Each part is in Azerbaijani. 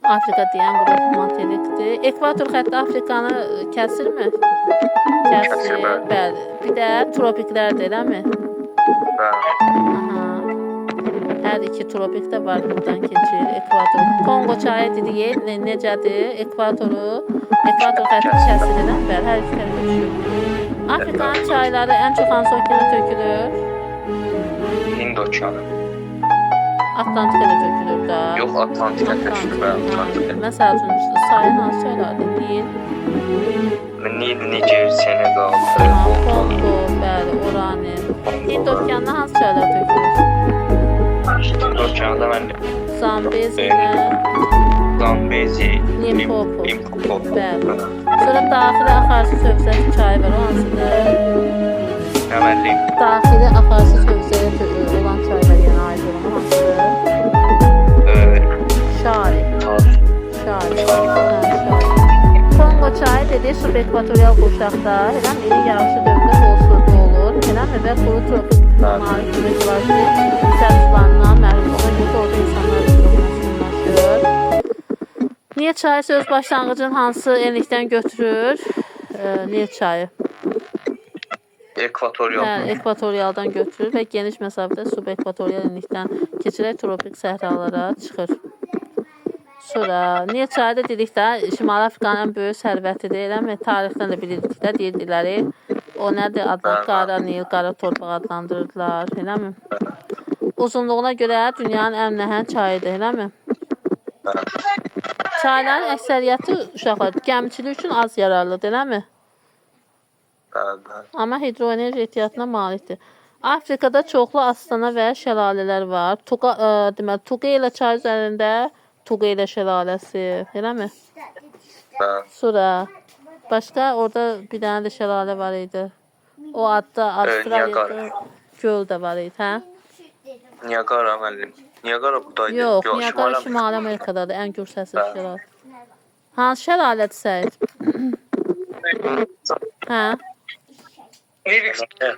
Afrika deyən quru materikdir. Ekvator xətti Afrikanı kəsirmi? Kəsir, Kəsir, bəli. Bəli. Bir də tropiklərdir, eləmi? Bəli. Aha. Hər iki tropik də var, buradan keçir ekvator. Konqo çayı dedik, necədir? Ekvatoru, ekvator xətti kəsir, eləmi? Bəli, hər iki tərəfə düşür. Afrikanın çayları ən çox hansı okeana tökülür? Hind okeanı. Atlantika da tökülür də. Yox, Atlantika tökülür, bəli, Atlantika. Məsəl üçün, sayın hansı çaylardır? Nil, Nil, Niger, Senegal, aha, Volta. Konqo, bəli, Orani. Hind okeanına hansı çaylar tökülür? Hind okeanında mən Zambezi ilə Zambezi, Limpopo. Limpopo. Bəli. Sonra daxili axarsu hövzəsi çayı var, o hansıdır? Təməlli. Daxili axarsu hövzəyə olan çaylar, yəni aid olan o hansıdır? Şari. Şari. Hə, Şari. Konqo çayı dedi subekvatorial qurşaqda, eləmi? İri yağışlı dövrdə bol suylu olur, eləmi? Və quru tropik malik demək olar ki, sel sularından məhrum. Ona görə də orada insanlar da çox məskunlaşır. Nil çayı öz başlanğıcını hansı enlikdən götürür? Nil çayı. Ekvatorial. Bəli, ekvatorialdan götürür və geniş məsafədə subekvatorial enlikdən keçirək tropik səhralara çıxır. Sonra Nil çayı da dedik də Şimali Afrikanın ən böyük sərvətidir, eləmi? Tarixdən də bilirdik də deyirdilər. O nədir adlar? Qara Nil, qara torpaq adlandırırdılar, eləmi? Uzunluğuna görə dünyanın ən nəhəng çayıdır, eləmi? Çayların əksəriyyəti uşaqlar gəmiçilik üçün az yararlıdır, eləmi? Bəli, bəli. Amma hidroenerji ehtiyatına malikdir. Afrikada çoxlu astana və şəlalələr var. Tuqa, deməli Tugela çayı üzərində Tugela şəlaləsi, eləmi? Bəli. Sonra başqa orada bir dənə də şəlalə var idi. O adda Avstraliyada Niagara. göl də var idi, hə? Niagara müəllim. Niagara buradaydı. Yox, Yox, Niagara Şimali Şimali Amerikadadır, ən gür səsli Bəli. şəlalə. Hansı şəlalədir Səid? Hə? Amerika.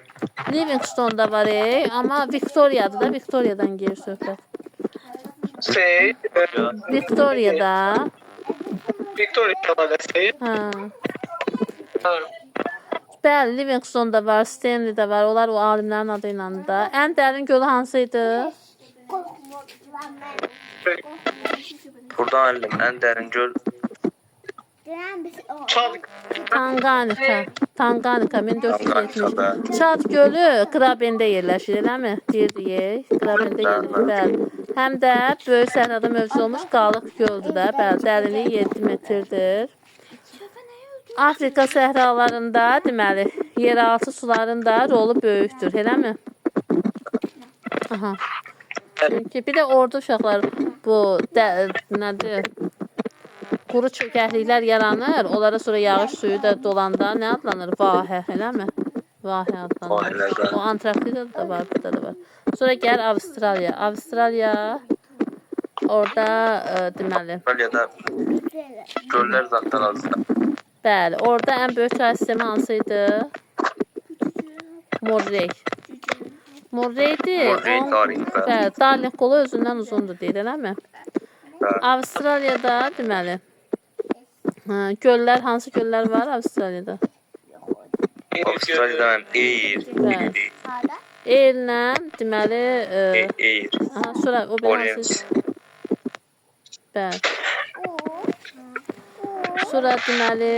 Livingstone-da var, amma Victoria'dır da, Victoria'dan gedir söhbət. Şey, Victoria'da. Victoria şəlaləsi. Hə. Hə. Bəli, Livingstone-da var, Stanley-də var. Onlar o alimlərin adı ilə da. Ən dərin gölü hansı idi? Burada müəllim ən dərin göl Çad Tanganika. Tanganika 1470. Tanganika, bəli. Çad gölü Qrabində yerləşir, eləmi? Deyirdik, Qrabində yerləşir, bəli. Həm də böyük səhrada mövcud olmuş qalıq göldür də, bəli, dərinliyi 7 metrdir. Afrika səhralarında, deməli, yeraltı suların da rolu böyükdür, eləmi? Aha. Çünki bir də orada uşaqlar bu nədir? Quru çökəkliklər yaranır. Onlara sonra yağış suyu da dolanda nə adlanır? Vahə, eləmi? Vahə adlanır. Vahələr, bəli. O Antarktidada da var, burada da var. Sonra gəl Avstraliya. Avstraliya orada deməli, Avstraliyada göllər zaten azdır. Bəli, orada ən böyük çay sistemi hansı idi? Murray. Murraydir. Murray, Darling, bəli. Bəli, Darling qolu özündən uzundur deyir, eləmi? Bəli. Avstraliyada deməli, hə, göllər, hansı göllər var Avstraliyada? Avstraliyada mən Eyr, Bəli. Eyr-lə deməli, Eyr, aha, sonra o bir Orange. hansı? Bəli. Sonra deməli,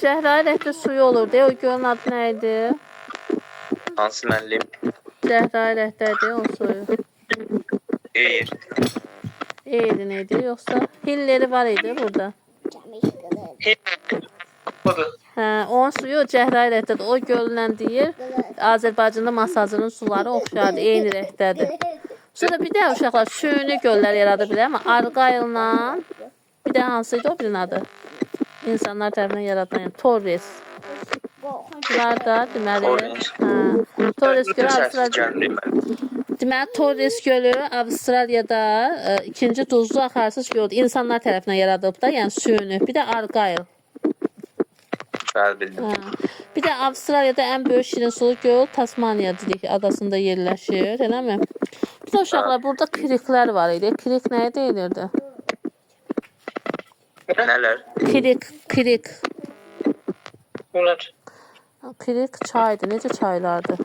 Cəhrayı rəngli suyu olur deyə o gölün adı nə idi? Hansı müəllim? Cəhrayı rəngdə idi o suyu. Eyr. Eyrin idi yoxsa Hilleri var idi burada. Budur. Hə, onun suyu Cəhrayı rəngdədir. O göllə deyir, Azərbaycanda Masazırın suları oxşardır, eyni rəngdədir. Sonra bir də uşaqlar süni göllər yarada bilər, amma Arqayılla bir də hansı idi o birinin adı? İnsanlar tərəfindən yaradılan, yəni Torres. Bunlar da deməli, Torres. hə, Torres gölü Səs Avstraliya. gəlmir mənim. Deməli Torres gölü Avstraliyada ikinci duzlu axarsız göldür. İnsanlar tərəfindən yaradılıb da, yəni süni. Bir də Arqayıl. Bəli, bildim. Hə. Bir də Avstraliyada ən böyük şirin sulu göl Tasmaniya dedik adasında yerləşir, eləmi? Bir də uşaqlar burada kriklər var idi. Krik nəyə deyilirdi? Nələr? Kirik, kirik. Bunlar. Kirik çaydır. Necə çaylardır?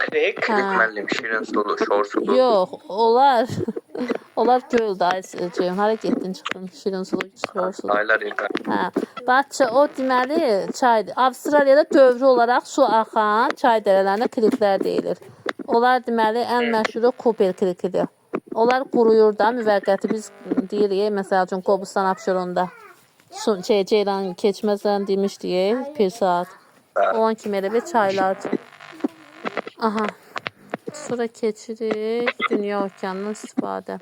Krik. Hə. Müəllim, şirin sulu, şor sulu. Yox, onlar onlar göldür ay Ceyhun. Hara getdin çıxdın? Şirin sulu, şor sulu. Çaylar İbrahim. Hə. Baxça o deməli çaydır. Avstraliyada dövrü olaraq su axan çay dərələrinə kriklər deyilir. Onlar deməli ən məşhuru Cooper krikidir. Onlar quruyur da müvəqqəti biz deyirik, məsəl üçün Qobustan Abşeronda su şey ceyran keçməzdən demişdik bir saat. Olan kimi elə bir çaylardır. Aha. Sonra keçirik Dünya okeanından istifadə.